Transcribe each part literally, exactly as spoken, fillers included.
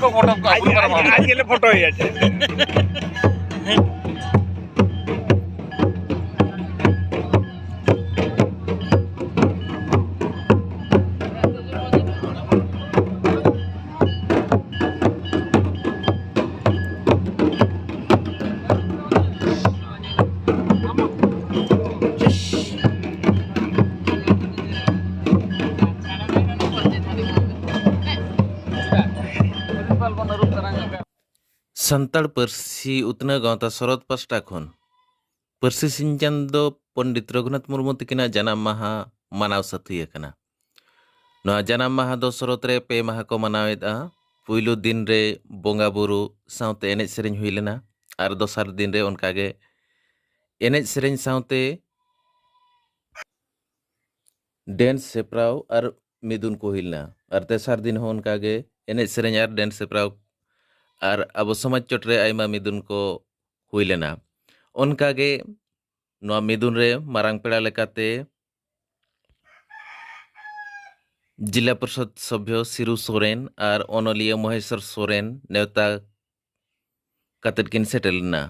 ᱠᱚ ᱯᱷᱳᱴᱳ ᱠᱚ ᱟᱵᱚ ᱯᱟᱨᱚᱢ ᱟᱡ ᱜᱮᱞᱮ ᱯᱷᱳᱴᱳᱭᱟ᱾ ᱥᱟᱱᱛᱟᱲ ᱯᱟᱹᱨᱥᱤ ᱩᱛᱱᱟᱹᱣ ᱜᱟᱶᱛᱟ ᱥᱚᱨᱚᱛ ᱯᱟᱥᱴᱟ ᱠᱷᱚᱱ ᱯᱟᱹᱨᱥᱤ ᱥᱤᱧ ᱪᱟᱸᱫᱚ ᱯᱚᱱᱰᱤᱛ ᱨᱚᱜᱷᱩᱱᱟᱛᱷ ᱢᱩᱨᱢᱩ ᱛᱤᱠᱤᱱᱟᱜ ᱡᱟᱱᱟᱢ ᱢᱟᱦᱟ ᱢᱟᱱᱟᱣ ᱥᱟᱹᱛ ᱦᱩᱭ ᱟᱠᱟᱱᱟ᱾ ᱱᱚᱣᱟ ᱡᱟᱱᱟᱢ ᱢᱟᱦᱟ ᱫᱚ ᱥᱚᱨᱚᱛ ᱨᱮ ᱯᱮ ᱢᱟᱦᱟ ᱠᱚ ᱢᱟᱱᱟᱣᱮᱫᱼᱟ᱾ ᱯᱩᱭᱞᱩ ᱫᱤᱱ ᱨᱮ ᱵᱚᱸᱜᱟ ᱵᱩᱨᱩ ᱥᱟᱶᱛᱮ ᱮᱱᱮᱡ ᱥᱮᱨᱮᱧ ᱦᱩᱭ ᱞᱮᱱᱟ ᱟᱨ ᱫᱚᱥᱟᱨ ᱫᱤᱱ ᱨᱮ ᱚᱱᱠᱟᱜᱮ ᱮᱱᱮᱡ ᱥᱮᱨᱮᱧ ᱥᱟᱶᱛᱮ ᱰᱮᱱᱥ ᱦᱮᱯᱨᱟᱣ ᱟᱨ ᱢᱤᱫᱩᱱ ᱠᱚ ᱦᱩᱭ ᱞᱮᱱᱟ᱾ ᱟᱨ ᱛᱮᱥᱟᱨ ᱫᱤᱱ ᱦᱚᱸ ᱚᱱᱠᱟᱜᱮ ᱮᱱᱮᱡ ᱥᱮᱨᱮᱧ ᱟᱨ ᱰᱮᱱᱥ ᱦᱮᱯᱨᱟᱣ ᱟᱨ ᱟᱵᱚ ᱥᱚᱢᱟᱡᱽ ᱪᱚᱴᱨᱮ ᱟᱭᱢᱟ ᱢᱤᱫᱩᱱ ᱠᱚ ᱦᱩᱭ ᱞᱮᱱᱟ᱾ ᱚᱱᱠᱟᱜᱮ ᱱᱚᱣᱟ ᱢᱤᱫᱩᱱ ᱨᱮ ᱢᱟᱨᱟᱝ ᱯᱮᱲᱟ ᱞᱮᱠᱟᱛᱮ ᱡᱤᱞᱟ ᱯᱚᱨᱤᱥᱚᱫ ᱥᱚᱵᱷᱭᱚ ᱥᱤᱨᱩ ᱥᱚᱨᱮᱱ ᱟᱨ ᱚᱱᱚᱞᱤᱭᱟᱹ ᱢᱚᱦᱮᱥᱚᱨ ᱥᱚᱨᱮᱱ ᱱᱮᱣᱛᱟ ᱠᱟᱛᱮᱫ ᱠᱤᱱ ᱥᱮᱴᱮᱨ ᱞᱮᱱᱟ᱾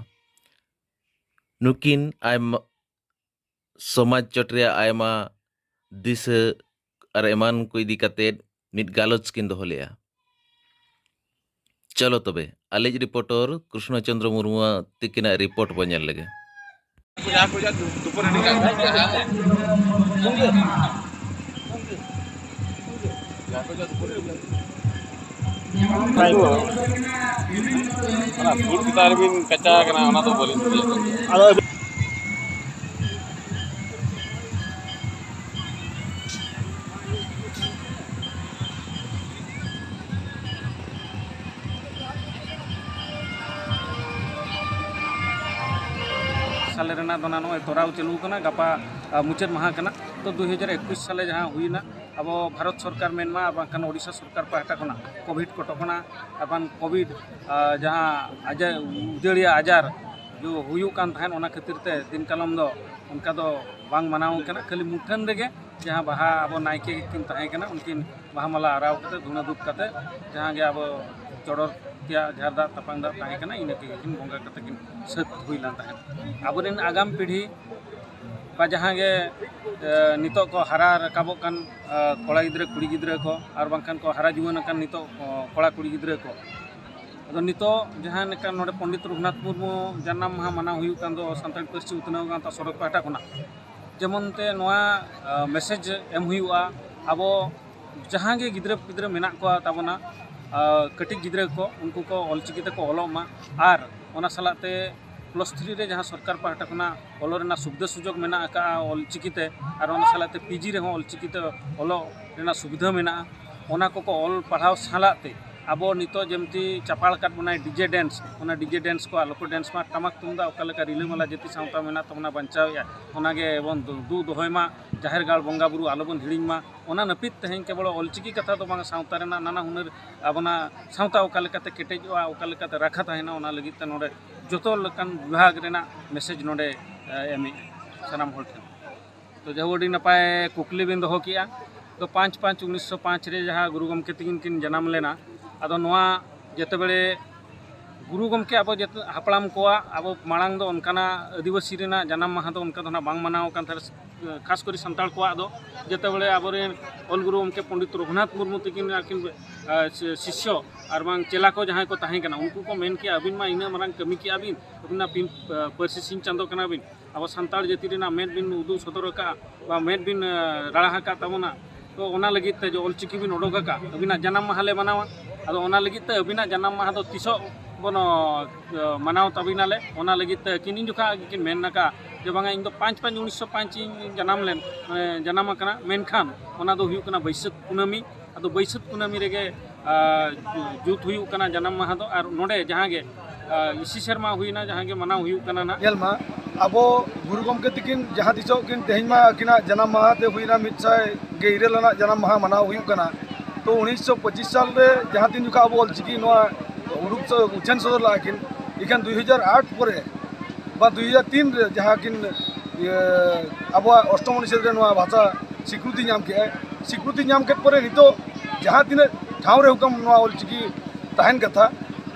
ᱱᱩᱠᱤᱱ ᱟᱭᱢᱟ ᱥᱚᱢᱟᱡᱽ ᱪᱚᱴ ᱨᱮᱭᱟᱜ ᱟᱭᱢᱟ ᱫᱤᱥᱟᱹ ᱟᱨ ᱮᱢᱟᱱ ᱠᱚ ᱤᱫᱤ ᱠᱟᱛᱮᱫ ᱢᱤᱫ ᱜᱟᱞᱚᱪ ᱠᱤᱱ ᱫᱚᱦᱚ ᱞᱮᱫᱼᱟ᱾ ᱪᱚᱞᱚ ᱛᱚᱵᱮ, ᱟᱞᱮᱭᱤᱡ ᱨᱤᱯᱳᱨᱴᱚᱨ ᱠᱨᱤᱥᱱᱚ ᱪᱚᱸᱫᱽᱨᱚ ᱢᱩᱨᱢᱩᱣᱟᱜ ᱛᱤᱠᱤᱱᱟᱜ ᱨᱤᱯᱳᱨᱴ ᱵᱚᱱ ᱧᱮᱞ ᱞᱮᱜᱮ᱾ ᱚᱱᱟ ᱥᱩᱴ ᱪᱮᱛᱟᱱ ᱨᱮᱵᱤᱱ ᱠᱟᱪᱟ ᱟᱠᱟᱱᱟ, ᱚᱱᱟ ᱫᱚ ᱵᱟᱹᱞᱤᱧ ᱠᱩᱥᱤᱭᱟᱜ ᱠᱟᱱᱟ᱾ ᱟᱫᱚ ᱥᱟᱞᱮ ᱨᱮᱱᱟᱜ ᱫᱚ ᱱᱟᱜ ᱱᱚᱜᱼᱚᱭ ᱛᱚᱨᱟᱣ ᱪᱟᱹᱞᱩ ᱠᱟᱱᱟ, ᱜᱟᱯᱟ, ᱟ, ᱢᱩᱪᱟᱹᱫ ᱢᱟᱦᱟ ᱠᱟᱱᱟ᱾ ᱛᱚ, ᱫᱩ ᱦᱟᱡᱟᱨ ᱮᱠᱩᱥ ᱥᱟᱞᱮ ᱡᱟᱦᱟᱸ ᱦᱩᱭᱱᱟ, ᱟᱵᱚ ᱵᱷᱟᱨᱚᱛ ᱥᱚᱨᱠᱟᱨ ᱢᱮᱱᱢᱟ ᱟᱨ ᱵᱟᱝᱠᱷᱟᱱ ᱳᱰᱤᱥᱟ ᱥᱚᱨᱠᱟᱨ ᱯᱟᱦᱴᱟ ᱠᱷᱚᱱᱟᱜ ᱠᱳᱵᱷᱤᱰ ᱠᱚᱴᱚᱠᱚᱱᱟ ᱟᱨ ᱵᱟᱝ ᱠᱳᱵᱷᱤᱰ, ᱟ, ᱡᱟᱦᱟᱸ ᱟᱡᱟᱨ, ᱩᱡᱟᱹᱲᱤᱭᱟᱹ ᱟᱡᱟᱨ ᱡᱚ ᱦᱩᱭᱩᱜ ᱠᱟᱱ ᱛᱟᱦᱮᱸᱫ, ᱚᱱᱟ ᱠᱷᱟᱹᱛᱤᱨ ᱛᱮ ᱫᱤᱱ ᱠᱟᱞᱚᱢ ᱫᱚ ᱚᱱᱠᱟ ᱫᱚ ᱵᱟᱝ ᱢᱟᱱᱟᱣ ᱠᱟᱱᱟ᱾ ᱠᱷᱟᱹᱞᱤ ᱢᱩᱴᱷᱟᱹᱱ ᱨᱮᱜᱮ ᱡᱟᱦᱟᱸ ᱵᱟᱦᱟ ᱟᱵᱚ ᱱᱟᱭᱠᱮ ᱜᱮᱠᱤᱱ ᱛᱟᱦᱮᱸ ᱠᱟᱱᱟ, ᱩᱱᱠᱤᱱ ᱵᱟᱦᱟ ᱢᱟᱞᱟ ᱟᱨᱟᱣ ᱠᱟᱛᱮ, ᱫᱷᱩᱬᱟᱹ ᱫᱷᱩᱯ ᱠᱟᱛᱮ, ᱡᱟᱦᱟᱸ ᱜᱮ ᱟᱵᱚ ᱪᱚᱰᱚᱨ ᱛᱮᱭᱟᱜ ᱡᱷᱟᱨ ᱫᱟᱜ ᱛᱟᱯᱟᱝ ᱫᱟᱜ ᱛᱟᱦᱮᱸ ᱠᱟᱱᱟ, ᱤᱱᱟᱹ ᱛᱮᱜᱮ ᱠᱤᱱ ᱵᱚᱸᱜᱟ ᱠᱟᱛᱮ ᱠᱤᱱ ᱥᱟᱹᱛ ᱦᱩᱭ ᱞᱮᱱ ᱛᱟᱦᱮᱸᱫ᱾ ᱟᱵᱚᱨᱮᱱ ᱟᱜᱟᱢ ᱯᱤᱲᱦᱤ ᱵᱟ ᱡᱟᱦᱟᱸ ᱜᱮ ᱱᱤᱛᱚᱜ ᱠᱚ ᱦᱟᱨᱟ ᱨᱟᱠᱟᱵᱚᱜ ᱠᱟᱱ ᱠᱚᱲᱟ ᱜᱤᱫᱽᱨᱟᱹ ᱠᱩᱲᱤ ᱜᱤᱫᱽᱨᱟᱹ ᱠᱚ ᱟᱨ ᱵᱟᱝᱠᱷᱟᱱ ᱠᱚ ᱦᱟᱨᱟ ᱡᱩᱣᱟᱹᱱ ᱟᱠᱟᱱ ᱱᱤᱛᱚᱜ ᱠᱚᱲᱟ ᱠᱩᱲᱤ ᱜᱤᱫᱽᱨᱟᱹ ᱠᱚ, ᱟᱫᱚ ᱱᱤᱛᱚᱜ ᱡᱟᱦᱟᱸ ᱞᱮᱠᱟ ᱱᱚᱰᱮ ᱯᱚᱱᱰᱤᱛ ᱨᱚᱜᱷᱩᱱᱟᱛᱷ ᱢᱩᱨᱢᱩ ᱡᱟᱱᱟᱢ ᱢᱟᱦᱟ ᱢᱟᱱᱟᱣ ᱦᱩᱭᱩᱜ ᱠᱟᱱ ᱫᱚ ᱥᱟᱱᱛᱟᱲᱤ ᱯᱟᱹᱨᱥᱤ ᱩᱛᱱᱟᱹᱣ ᱜᱟᱶᱛᱟ ᱥᱚᱲᱚᱠ ᱯᱟᱦᱴᱟ ᱠᱷᱚᱱᱟᱜ, ᱡᱮᱢᱚᱱ ᱛᱮ ᱱᱚᱣᱟ ᱢᱮᱥᱮᱡᱽ ᱮᱢ ᱦᱩᱭᱩᱜᱼᱟ, ᱟᱵᱚ ᱡᱟᱦᱟᱸ ᱜᱮ ᱜᱤᱫᱽᱨᱟᱹ ᱯᱤᱫᱽᱨᱟᱹ ᱢᱮᱱᱟᱜ ᱠᱚᱣᱟ ᱛᱟᱵᱚᱱᱟ, ᱠᱟᱹᱴᱤᱡ ᱜᱤᱫᱽᱨᱟᱹ ᱠᱚ, ᱩᱱᱠᱩ ᱠᱚ ᱚᱞᱪᱤᱠᱤ ᱛᱮᱠᱚ ᱚᱞᱚᱜ ᱢᱟ᱾ ᱟᱨ ᱚᱱᱟ ᱥᱟᱞᱟᱜ ᱛᱮ ᱯᱞᱟᱥ ᱛᱷᱨᱤ ᱨᱮ ᱡᱟᱦᱟᱸ ᱥᱚᱨᱠᱟᱨ ᱯᱟᱦᱴᱟ ᱠᱷᱚᱱᱟᱜ ᱚᱞᱚᱜ ᱨᱮᱱᱟᱜ ᱥᱩᱵᱤᱫᱷᱟ ᱥᱩᱡᱳᱜᱽ ᱢᱮᱱᱟᱜ ᱟᱠᱟᱫᱼᱟ ᱚᱞᱪᱤᱠᱤ ᱛᱮ, ᱟᱨ ᱚᱱᱟ ᱥᱟᱞᱟᱜ ᱛᱮ ᱯᱤᱡᱤ ᱨᱮᱦᱚᱸ ᱚᱞᱪᱤᱠᱤ ᱛᱮ ᱚᱞᱚᱜ ᱨᱮᱱᱟᱜ ᱥᱩᱵᱤᱫᱷᱟ ᱢᱮᱱᱟᱜᱼᱟ᱾ ᱚᱱᱟ ᱠᱚᱠᱚ ᱚᱞ ᱯᱟᱲᱦᱟᱣ ᱥᱟᱞᱟᱜ ᱛᱮ ᱟᱵᱚ ᱱᱤᱛᱚᱜ ᱡᱮᱢᱛᱤ ᱪᱟᱯᱟᱲ ᱟᱠᱟᱫ ᱵᱚᱱᱟᱭ ᱰᱤᱡᱮ ᱰᱮᱱᱥ, ᱚᱱᱟ ᱰᱤᱡᱮ ᱰᱮᱱᱥ ᱠᱚ ᱟᱞᱚ ᱠᱚ ᱰᱮᱱᱥ ᱢᱟ᱾ ᱴᱟᱢᱟᱠ ᱛᱩᱢᱫᱟᱜ ᱚᱠᱟ ᱞᱮᱠᱟ ᱨᱤᱞᱟᱹᱢᱟᱞᱟ ᱡᱟᱹᱛᱤ ᱥᱟᱶᱛᱟ ᱢᱮᱱᱟᱜ ᱛᱟᱵᱚᱱᱟ, ᱵᱟᱧᱪᱟᱣᱮᱫᱼᱟ, ᱚᱱᱟᱜᱮ ᱵᱚᱱ ᱫᱩ ᱫᱚᱦᱚᱭ ᱢᱟ᱾ ᱡᱟᱦᱮᱨ ᱜᱟᱲ ᱵᱚᱸᱜᱟ ᱵᱩᱨᱩ ᱟᱞᱚ ᱵᱚᱱ ᱦᱤᱲᱤᱧ ᱢᱟ᱾ ᱚᱱᱟ ᱱᱟᱹᱯᱤᱛ ᱛᱮᱦᱮᱧ ᱠᱮᱵᱚᱞ ᱚᱞᱪᱤᱠᱤ ᱠᱟᱛᱷᱟ ᱫᱚ ᱵᱟᱝ, ᱥᱟᱶᱛᱟ ᱨᱮᱱᱟᱜ ᱱᱟᱱᱟ ᱦᱩᱱᱟᱹᱨ ᱟᱵᱚᱱᱟᱜ ᱥᱟᱶᱛᱟ ᱚᱠᱟ ᱞᱮᱠᱟᱛᱮ ᱠᱮᱴᱮᱡᱚᱜᱼᱟ, ᱚᱠᱟ ᱞᱮᱠᱟᱛᱮ ᱨᱟᱠᱷᱟ ᱛᱟᱦᱮᱱᱟ, ᱚᱱᱟ ᱞᱟᱹᱜᱤᱫ ᱛᱮ ᱱᱚᱰᱮ ᱡᱚᱛᱚ ᱞᱮᱠᱟᱱ ᱵᱤᱵᱷᱟᱜᱽ ᱨᱮᱱᱟᱜ ᱢᱮᱥᱮᱡᱽ ᱱᱚᱰᱮ ᱮᱢᱮᱜᱼᱟ ᱥᱟᱱᱟᱢ ᱦᱚᱲ ᱴᱷᱮᱱ᱾ ᱛᱚ ᱡᱟᱭᱦᱳᱠ, ᱟᱹᱰᱤ ᱱᱟᱯᱟᱭ ᱠᱩᱠᱞᱤ ᱵᱤᱱ ᱫᱚᱦᱚ ᱠᱮᱜᱼᱟ᱾ ᱛᱚ ᱯᱟᱸᱪ ᱯᱟᱸᱪ ᱩᱱᱤᱥᱥᱚ ᱯᱟᱸᱪ ᱨᱮ ᱡᱟᱦᱟᱸ ᱜᱩᱨᱩ ᱜᱚᱢᱠᱮ ᱛᱟᱹᱠᱤᱱ ᱠᱤᱱ ᱡᱟᱱᱟᱢ ᱞᱮᱱᱟ, ᱟᱫᱚ ᱱᱚᱣᱟ ᱡᱮᱛᱮᱵᱮᱲᱮ ᱜᱩᱨᱩ ᱜᱚᱢᱠᱮ ᱟᱵᱚ ᱡᱮᱛᱮ ᱦᱟᱯᱲᱟᱢ ᱠᱚᱣᱟᱜ ᱟᱵᱚ ᱢᱟᱲᱟᱝ ᱫᱚ ᱚᱱᱠᱟᱱᱟᱜ ᱟᱹᱫᱤᱵᱟᱹᱥᱤ ᱨᱮᱱᱟᱜ ᱡᱟᱱᱟᱢ ᱢᱟᱦᱟ ᱫᱚ ᱚᱱᱠᱟ ᱫᱚ ᱱᱟᱜ ᱵᱟᱝ ᱢᱟᱱᱟᱣ ᱟᱠᱟᱱ ᱛᱟᱦᱮᱸᱫ, ᱠᱷᱟᱥ ᱠᱚᱨᱮ ᱥᱟᱱᱛᱟᱲ ᱠᱚᱣᱟᱜ ᱫᱚ᱾ ᱡᱮᱛᱮᱵᱮᱲᱮ ᱟᱵᱚᱨᱮᱱ ᱚᱞ ᱜᱩᱨᱩ ᱜᱚᱢᱠᱮ ᱯᱚᱱᱰᱤᱛ ᱨᱚᱜᱷᱩᱱᱟᱛᱷ ᱢᱩᱨᱢᱩ ᱛᱟᱹᱠᱤᱱ ᱟᱹᱠᱤᱱ, ᱟ, ᱥᱤ-, ᱥᱤᱥᱥᱚ ᱟᱨ ᱵᱟᱝ ᱪᱮᱞᱟ ᱠᱚ ᱡᱟᱦᱟᱸᱭ ᱠᱚ ᱛᱟᱦᱮᱸ ᱠᱟᱱᱟ, ᱩᱱᱠᱩ ᱠᱚ ᱢᱮᱱ ᱠᱮᱜᱼᱟ, "ᱟᱹᱵᱤᱱ ᱢᱟ ᱤᱱᱟᱹᱜ ᱢᱟᱨᱟᱝ ᱠᱟᱹᱢᱤ ᱠᱮᱜᱼᱟ ᱵᱤᱱ, ᱟᱹᱵᱤᱱ ᱢᱟ ᱯᱤᱱ-, ᱟ, ᱯᱟᱹᱨᱥᱤ ᱥᱤᱧ ᱪᱟᱸᱫᱚ ᱠᱟᱱᱟ ᱵᱤᱱ, ᱟᱵᱚ ᱥᱟᱱᱛᱟᱲ ᱡᱟᱹᱛᱤ ᱨᱮᱱᱟᱜ ᱢᱮᱫ ᱵᱤᱱ ᱩᱫᱩᱜ ᱥᱚᱫᱚᱨ ᱟᱠᱟᱫᱼᱟ ᱵᱟ ᱢᱮᱫ ᱵᱤᱱ, ᱟ, ᱨᱟᱲᱟ ᱟᱠᱟᱫ ᱛᱟᱵᱚᱱᱟ, ᱛᱚ ᱚᱱᱟ ᱞᱟᱹᱜᱤᱫ ᱛᱮ ᱡᱮ ᱚᱞᱪᱤᱠᱤ ᱵᱤᱱ ᱚᱰᱚᱠ ᱟᱠᱟᱫ, ᱟᱹᱵᱤᱱᱟᱜ ᱡᱟᱱᱟᱢ ᱢᱟᱦᱟ ᱞᱮ ᱢᱟᱱᱟᱣᱟ, ᱟᱫᱚ ᱚᱱᱟ ᱞᱟᱹᱜᱤᱫ ᱛᱮ ᱟᱹᱵᱤᱱᱟᱜ ᱡᱟᱱᱟᱢ ᱢᱟᱦᱟ ᱫᱚ ᱛᱤᱥᱚᱜ ᱵᱚᱱ, ᱟ, ᱢᱟᱱᱟᱣ ᱛᱟᱹᱵᱤᱱᱟᱞᱮ?" ᱚᱱᱟ ᱞᱟᱹᱜᱤᱫ ᱛᱮ ᱟᱹᱠᱤᱱ ᱤᱧ ᱡᱚᱠᱷᱟ ᱜᱮᱠᱤᱱ ᱢᱮᱱ ᱟᱠᱟᱫᱼᱟ ᱡᱮ, "ᱵᱟᱝᱟ, ᱤᱧ ᱫᱚ ᱯᱟᱸᱪ ᱯᱟᱸᱪ ᱩᱱᱤᱥᱥᱚ ᱯᱟᱸᱪ ᱤᱧ ᱡᱟᱱᱟᱢ ᱞᱮᱱ, ᱢᱟᱱᱮ ᱡᱟᱱᱟᱢ ᱟᱠᱟᱱᱟ, ᱢᱮᱱᱠᱷᱟᱱ ᱚᱱᱟ ᱫᱚ ᱦᱩᱭᱩᱜ ᱠᱟᱱᱟ ᱵᱟᱹᱭᱥᱟᱹᱠᱷ ᱠᱩᱱᱟᱹᱢᱤ, ᱟᱫᱚ ᱵᱟᱹᱭᱥᱟᱹᱠᱷ ᱠᱩᱱᱟᱹᱢᱤ ᱨᱮᱜᱮ, ᱟ, ᱡᱩᱛ ᱦᱩᱭᱩᱜ ᱠᱟᱱᱟ ᱡᱟᱱᱟᱢ ᱢᱟᱦᱟ ᱫᱚ, ᱟᱨ ᱱᱚᱰᱮ ᱡᱟᱦᱟᱸ ᱜᱮ, ᱟ, ᱤᱥᱤ ᱥᱮᱨᱢᱟ ᱦᱩᱭᱱᱟ, ᱡᱟᱦᱟᱸ ᱜᱮ ᱢᱟᱱᱟᱣ ᱦᱩᱭᱩᱜ ᱠᱟᱱᱟ ᱱᱟᱦᱟᱜ᱾ ᱧᱮᱞ ᱢᱟ, ᱟᱵᱚ ᱜᱩᱨᱩ ᱜᱚᱢᱠᱮ ᱛᱤᱠᱤᱱ ᱡᱟᱦᱟᱸ ᱛᱤᱥᱚᱜ ᱠᱤᱱ ᱛᱮᱦᱮᱧ ᱢᱟ ᱟᱹᱠᱤᱱᱟᱜ ᱡᱟᱱᱟᱢ ᱢᱟᱦᱟ ᱛᱮ ᱦᱩᱭᱱᱟ ᱢᱤᱫ ᱥᱟᱭ ᱜᱮ ᱤᱨᱟᱹᱞ ᱟᱱᱟᱜ ᱡᱟᱱᱟᱢ ᱢᱟᱦᱟ ᱢᱟᱱᱟᱣ ᱦᱩᱭᱩᱜ ᱠᱟᱱᱟ᱾ ᱛᱚ ᱩᱱᱤᱥᱥᱚ ᱯᱚᱸᱪᱤᱥ ᱥᱟᱞ ᱨᱮ ᱡᱟᱦᱟᱸ ᱛᱤᱱ ᱡᱚᱠᱷᱟ ᱟᱵᱚ ᱚᱞᱪᱤᱠᱤ ᱱᱚᱣᱟ ᱩᱰᱩᱠ ᱥᱮ ᱩᱪᱷᱟᱹᱱ ᱥᱚᱫᱚᱨ ᱞᱟᱜᱼᱟ ᱠᱤᱱ, ᱤᱠᱷᱟᱹᱱ ᱫᱩᱭ ᱦᱟᱡᱟᱨ ᱟᱴ ᱯᱚᱨᱮ ᱵᱟ ᱫᱩᱭ ᱦᱟᱡᱟᱨ ᱛᱤᱱ ᱨᱮ ᱡᱟᱦᱟᱸ ᱠᱤᱱ, ᱤᱭᱟᱹ, ᱟᱵᱚᱣᱟᱜ ᱚᱥᱴᱚᱢ ᱚᱱᱩᱪᱷᱮᱫ ᱨᱮ ᱱᱚᱣᱟ ᱵᱷᱟᱥᱟ ᱥᱤᱠᱨᱤᱛᱤ ᱧᱟᱢ ᱠᱮᱜᱼᱟᱭ᱾ ᱥᱤᱠᱨᱤᱛᱤ ᱧᱟᱢ ᱠᱮᱫ ᱯᱚᱨᱮ ᱱᱤᱛᱚᱜ ᱡᱟᱦᱟᱸ ᱛᱤᱱᱟᱹᱜ ᱴᱷᱟᱶ ᱨᱮ ᱦᱩᱠᱟᱢ ᱱᱚᱣᱟ ᱚᱞᱪᱤᱠᱤ ᱛᱟᱦᱮᱱ ᱠᱟᱛᱷᱟ,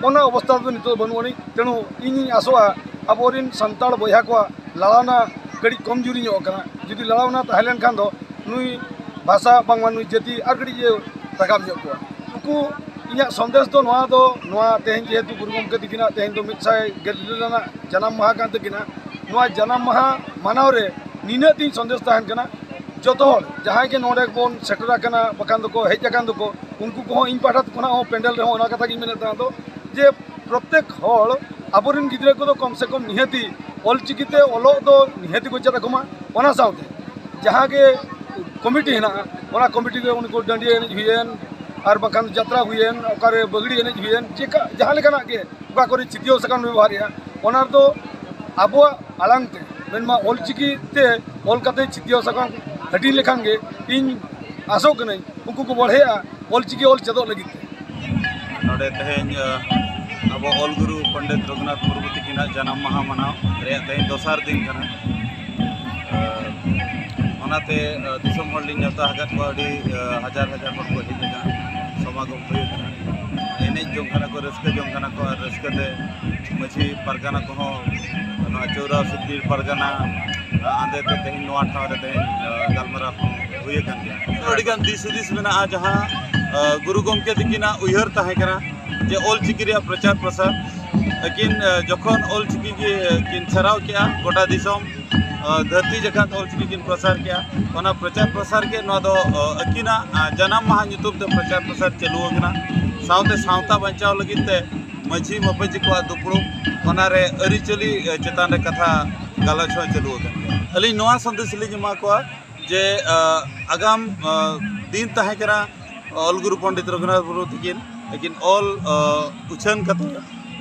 ᱚᱱᱟ ᱚᱵᱚᱥᱛᱷᱟ ᱫᱚ ᱱᱤᱛᱚᱜ ᱵᱟᱹᱱᱩᱜ ᱟᱹᱱᱤᱡ᱾ ᱛᱮᱬᱩ ᱤᱧᱤᱧ ᱟᱥᱚᱜᱼᱟ, ᱟᱵᱚᱨᱮᱱ ᱥᱟᱱᱛᱟᱲ ᱵᱚᱭᱦᱟ ᱠᱚᱣᱟᱜ ᱞᱟᱲᱟᱣᱱᱟ ᱠᱟᱹᱴᱤᱡ ᱠᱚᱢᱡᱩᱨᱤ ᱧᱚᱜ ᱟᱠᱟᱱᱟ᱾ ᱡᱩᱫᱤ ᱞᱟᱲᱟᱣᱱᱟ ᱛᱟᱦᱮᱸ ᱞᱮᱱᱠᱷᱟᱱ ᱫᱚ ᱱᱩᱭ ᱵᱷᱟᱥᱟ ᱵᱟᱝᱢᱟ ᱱᱩᱭ ᱡᱟᱹᱛᱤ ᱟᱨ ᱠᱟᱹᱴᱤᱡ ᱮ ᱨᱟᱠᱟᱵ ᱧᱚᱜ ᱠᱚᱣᱟ᱾ ᱩᱱᱠᱩ, ᱤᱧᱟᱹᱜ ᱥᱚᱱᱫᱮᱥ ᱫᱚ ᱱᱚᱣᱟ ᱫᱚ, ᱱᱚᱣᱟ ᱛᱮᱦᱮᱧ ᱡᱮᱦᱮᱛᱩ ᱜᱩᱨᱩ ᱜᱚᱢᱠᱮ ᱛᱟᱹᱠᱤᱱᱟᱜ ᱛᱮᱦᱮᱧ ᱫᱚ ᱢᱤᱫ ᱥᱟᱭ ᱜᱮᱞ ᱤᱨᱟᱹᱞ ᱟᱱᱟᱜ ᱡᱟᱱᱟᱢ ᱢᱟᱦᱟ ᱠᱟᱱ ᱛᱟᱹᱠᱤᱱᱟ, ᱱᱚᱣᱟ ᱡᱟᱱᱟᱢ ᱢᱟᱦᱟ ᱢᱟᱱᱟᱣ ᱨᱮ ᱱᱤᱱᱟᱹᱜ ᱛᱤᱧ ᱥᱚᱱᱫᱮᱥ ᱛᱟᱦᱮᱱ ᱠᱟᱱᱟ, ᱡᱚᱛᱚ ᱦᱚᱲ ᱡᱟᱦᱟᱸᱭ ᱜᱮ ᱱᱚᱰᱮ ᱵᱚᱱ ᱥᱮᱴᱮᱨ ᱟᱠᱟᱱᱟ, ᱵᱟᱠᱷᱟᱱ ᱫᱚᱠᱚ ᱦᱮᱡ ᱟᱠᱟᱱ ᱫᱚᱠᱚ, ᱩᱱᱠᱩ ᱠᱚᱦᱚᱸ ᱤᱧ ᱯᱟᱦᱴᱟ ᱠᱷᱚᱱᱟᱜ ᱦᱚᱸ ᱯᱮᱱᱰᱮᱞ ᱨᱮᱦᱚᱸ ᱚᱱᱟ ᱠᱟᱛᱷᱟ ᱜᱤᱧ ᱢᱮᱱᱮᱫ ᱛᱟᱦᱮᱸ ᱫᱚ, ᱡᱮ ᱯᱨᱚᱛᱮᱠ ᱦᱚᱲ ᱟᱵᱚᱨᱮᱱ ᱜᱤᱫᱽᱨᱟᱹ ᱠᱚᱫᱚ ᱠᱚᱢ ᱥᱮ ᱠᱚᱢ ᱱᱤᱦᱟᱹᱛᱤ ᱚᱞᱪᱤᱠᱤ ᱛᱮ ᱚᱞᱚᱜ ᱫᱚ ᱱᱤᱦᱟᱹᱛᱤ ᱠᱚ ᱪᱮᱫ ᱟᱠᱚ ᱢᱟ᱾ ᱚᱱᱟ ᱥᱟᱶᱛᱮ ᱡᱟᱦᱟᱸ ᱜᱮ ᱠᱚᱢᱤᱴᱤ ᱦᱮᱱᱟᱜᱼᱟ, ᱚᱱᱟ ᱠᱚᱢᱤᱴᱤ ᱨᱮ ᱩᱱᱠᱩ ᱰᱟᱹᱰᱤᱭᱟᱹ ᱮᱱᱮᱡ ᱦᱩᱭᱮᱱ, ᱟᱨ ᱵᱟᱠᱷᱟᱱ ᱡᱟᱛᱨᱟ ᱦᱩᱭᱮᱱ, ᱚᱠᱟᱨᱮ ᱵᱟᱹᱜᱽᱲᱤ ᱮᱱᱮᱡ ᱦᱩᱭᱮᱱ, ᱪᱮᱠᱟ ᱡᱟᱦᱟᱸ ᱞᱮᱠᱟᱱᱟᱜ ᱜᱮ, ᱚᱠᱟ ᱠᱚᱨᱮ ᱪᱤᱛᱤᱭᱟᱹᱣ ᱥᱟᱠᱟᱢ ᱵᱮᱵᱚᱦᱟᱨᱮᱜᱼᱟ, ᱚᱱᱟ ᱨᱮᱫᱚ ᱟᱵᱚᱣᱟᱜ ᱟᱲᱟᱝ ᱛᱮ, ᱢᱮᱱᱢᱟ ᱚᱞᱪᱤᱠᱤ ᱛᱮ ᱚᱞ ᱠᱟᱛᱮ ᱪᱤᱛᱤᱭᱟᱹᱣ ᱥᱟᱠᱟᱢ ᱦᱟᱹᱴᱤᱧ ᱞᱮᱠᱷᱟᱱ ᱜᱮ ᱤᱧ ᱟᱥᱚᱜ ᱠᱟᱹᱱᱟᱹᱧ ᱩᱱᱠᱩ ᱠᱚ ᱵᱚᱲᱦᱮᱜᱼᱟ ᱚᱞᱪᱤᱠᱤ ᱚᱞ ᱪᱮᱫᱚᱜ ᱞᱟᱹᱜᱤᱫ ᱛᱮ᱾ ᱱᱚᱰᱮ ᱛᱮᱦᱮᱧ, ᱟᱵᱚ ᱚᱞ ᱜᱩᱨᱩ ᱯᱚᱱᱰᱤᱛ ᱨᱚᱜᱷᱩᱱᱟᱛᱷ ᱢᱩᱨᱢᱩ ᱛᱟᱹᱠᱤᱱᱟᱜ ᱡᱟᱱᱟᱢ ᱢᱟᱦᱟ ᱢᱟᱱᱟᱣ ᱨᱮᱭᱟᱜ ᱛᱮᱦᱮᱧ ᱫᱚᱥᱟᱨ ᱫᱤᱱ ᱠᱟᱱᱟ᱾ ᱚᱱᱟᱛᱮ, ᱫᱤᱥᱚᱢ ᱦᱚᱲ ᱞᱤᱧ ᱱᱮᱣᱛᱟ ᱟᱠᱟᱫ ᱠᱚᱣᱟ᱾ ᱟᱹᱰᱤ, ᱦᱟᱡᱟᱨ ᱦᱟᱡᱟᱨ ᱦᱚᱲ ᱠᱚ ᱦᱮᱡ ᱟᱠᱟᱱᱟ, ᱥᱚᱢᱟᱜᱚᱢ ᱦᱩᱭ ᱟᱠᱟᱱᱟ᱾ ᱮᱱᱮᱡ ᱡᱚᱝ ᱠᱟᱱᱟ ᱠᱚ, ᱨᱟᱹᱥᱠᱟᱹ ᱡᱚᱝ ᱠᱟᱱᱟ ᱠᱚ, ᱟᱨ ᱨᱟᱹᱥᱠᱟᱹ ᱛᱮ ᱢᱟᱹᱡᱷᱤ ᱯᱟᱨᱜᱟᱱᱟ ᱠᱚᱦᱚᱸ ᱱᱚᱣᱟ ᱪᱳᱣᱨᱟ ᱥᱩᱫᱽᱫᱤ ᱯᱟᱨᱜᱟᱱᱟ ᱟᱸᱫᱮ ᱛᱮ ᱛᱮᱦᱮᱧ ᱱᱚᱣᱟ ᱴᱷᱟᱶ ᱨᱮ ᱛᱮᱦᱮᱧ, ᱜᱟᱞᱢᱟᱨᱟᱣ ᱦᱚᱸ ᱦᱩᱭ ᱟᱠᱟᱱ ᱜᱮᱭᱟ᱾ ᱟᱹᱰᱤᱜᱟᱱ ᱫᱤᱥ ᱦᱩᱫᱤᱥ ᱢᱮᱱᱟᱜᱼᱟ, ᱡᱟᱦᱟᱸ ᱜᱩᱨᱩ ᱜᱚᱢᱠᱮ ᱛᱟᱹᱠᱤᱱᱟᱜ ᱩᱭᱦᱟᱹᱨ ᱛᱟᱦᱮᱸ ᱠᱟᱱᱟ ᱡᱮ ᱚᱞ ᱪᱤᱠᱤ ᱨᱮᱭᱟᱜ ᱯᱨᱚᱪᱟᱨ ᱯᱨᱚᱥᱟᱨ᱾ ᱟᱹᱠᱤᱱ ᱡᱚᱠᱷᱚᱱ ᱚᱞ ᱪᱤᱠᱤ ᱠᱤᱱ ᱪᱷᱟᱨᱟᱣ ᱠᱮᱜᱼᱟ, ᱜᱚᱴᱟ ᱫᱤᱥᱚᱢ ᱫᱷᱟᱹᱨᱛᱤ ᱡᱟᱠᱟᱛ ᱚᱞ ᱪᱤᱠᱤ ᱠᱤᱱ ᱯᱨᱚᱥᱟᱨ ᱠᱮᱜᱼᱟ᱾ ᱚᱱᱟ ᱯᱨᱚᱪᱟᱨ ᱯᱨᱚᱥᱟᱨ ᱜᱮ ᱱᱚᱣᱟ ᱫᱚ ᱟᱹᱠᱤᱱᱟᱜ ᱡᱟᱱᱟᱢ ᱢᱟᱦᱟ ᱧᱩᱛᱩᱢ ᱛᱮ ᱯᱨᱚᱪᱟᱨ ᱯᱨᱚᱥᱟᱨ ᱪᱟᱹᱞᱩ ᱟᱠᱟᱱᱟ᱾ ᱥᱟᱶᱛᱮ ᱥᱟᱶᱛᱟ ᱵᱟᱧᱪᱟᱣ ᱞᱟᱹᱜᱤᱫ ᱛᱮ ᱢᱟᱹᱡᱷᱤ ᱢᱟᱯᱟᱡᱷᱤ ᱠᱚᱣᱟᱜ ᱫᱩᱯᱲᱩᱵ, ᱚᱱᱟᱨᱮ ᱟᱹᱨᱤᱪᱟᱹᱞᱤ ᱪᱮᱛᱟᱱ ᱨᱮ ᱠᱟᱛᱷᱟ ᱜᱟᱞᱚᱪ ᱦᱚᱸ ᱪᱟᱹᱞᱩ ᱟᱠᱟᱱ ᱜᱮᱭᱟ᱾ ᱟᱹᱞᱤᱧ ᱱᱚᱣᱟ ᱥᱟᱸᱫᱮᱥ ᱞᱤᱧ ᱮᱢᱟ ᱠᱚᱣᱟ ᱡᱮ ᱟᱜᱟᱢ ᱫᱤᱱ ᱛᱟᱦᱮᱸ ᱠᱟᱱᱟ ᱚᱞ ᱜᱩᱨᱩ ᱯᱚᱱᱰᱤᱛ ᱨᱚᱜᱷᱩᱱᱟᱛᱷ ᱢᱩᱨᱢᱩ ᱛᱟᱹᱠᱤᱱ, ᱞᱮᱠᱤᱱ ᱚᱞ ᱩᱪᱷᱟᱹᱱ ᱠᱟᱛᱮ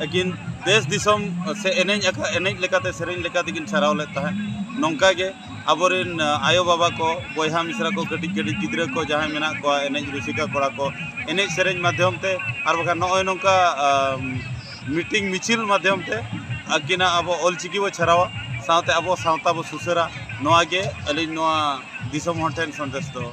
ᱟᱹᱠᱤᱱ ᱫᱮᱥ ᱫᱤᱥᱚᱢ ᱥᱮ ᱮᱱᱮᱡ ᱟᱠᱟ-, ᱮᱱᱮᱡ ᱞᱮᱠᱟᱛᱮ, ᱥᱮᱨᱮᱧ ᱞᱮᱠᱟᱛᱮ ᱠᱤᱱ ᱪᱷᱟᱨᱟᱣ ᱞᱮᱫ ᱛᱟᱦᱮᱸᱫ᱾ ᱱᱚᱝᱠᱟ ᱜᱮ ᱟᱵᱚᱨᱮᱱ ᱟᱭᱳ ᱵᱟᱵᱟ ᱠᱚ, ᱵᱚᱭᱦᱟ ᱢᱤᱥᱨᱟ ᱠᱚ, ᱠᱟᱹᱴᱤᱡ ᱠᱟᱹᱴᱤᱡ ᱜᱤᱫᱽᱨᱟᱹ ᱠᱚ ᱡᱟᱦᱟᱸᱭ ᱢᱮᱱᱟᱜ ᱠᱚᱣᱟ, ᱮᱱᱮᱡ ᱨᱩᱥᱤᱠᱟ ᱠᱚᱲᱟ ᱠᱚ, ᱮᱱᱮᱡ ᱥᱮᱨᱮᱧ ᱢᱟᱫᱽᱫᱷᱚᱢ ᱛᱮ, ᱟᱨ ᱵᱟᱠᱷᱟᱱ ᱱᱚᱜᱼᱚᱭ ᱱᱚᱝᱠᱟ ᱢᱤᱴᱤᱝ ᱢᱤᱪᱷᱤᱞ ᱢᱟᱫᱽᱫᱷᱚᱢ ᱛᱮ ᱟᱹᱠᱤᱱᱟᱜ ᱟᱵᱚ ᱚᱞᱪᱤᱠᱤ ᱵᱚ ᱪᱷᱟᱨᱟᱣᱟ, ᱥᱟᱶᱛᱮ ᱟᱵᱚ ᱥᱟᱶᱛᱟ ᱵᱚ ᱥᱩᱥᱟᱹᱨᱟ᱾ ᱱᱚᱣᱟ ᱜᱮ ᱟᱹᱞᱤᱧ ᱱᱚᱣᱟ ᱫᱤᱥᱚᱢ ᱦᱚᱲ ᱴᱷᱮᱱ ᱥᱟᱸᱫᱮᱥ ᱫᱚ᱾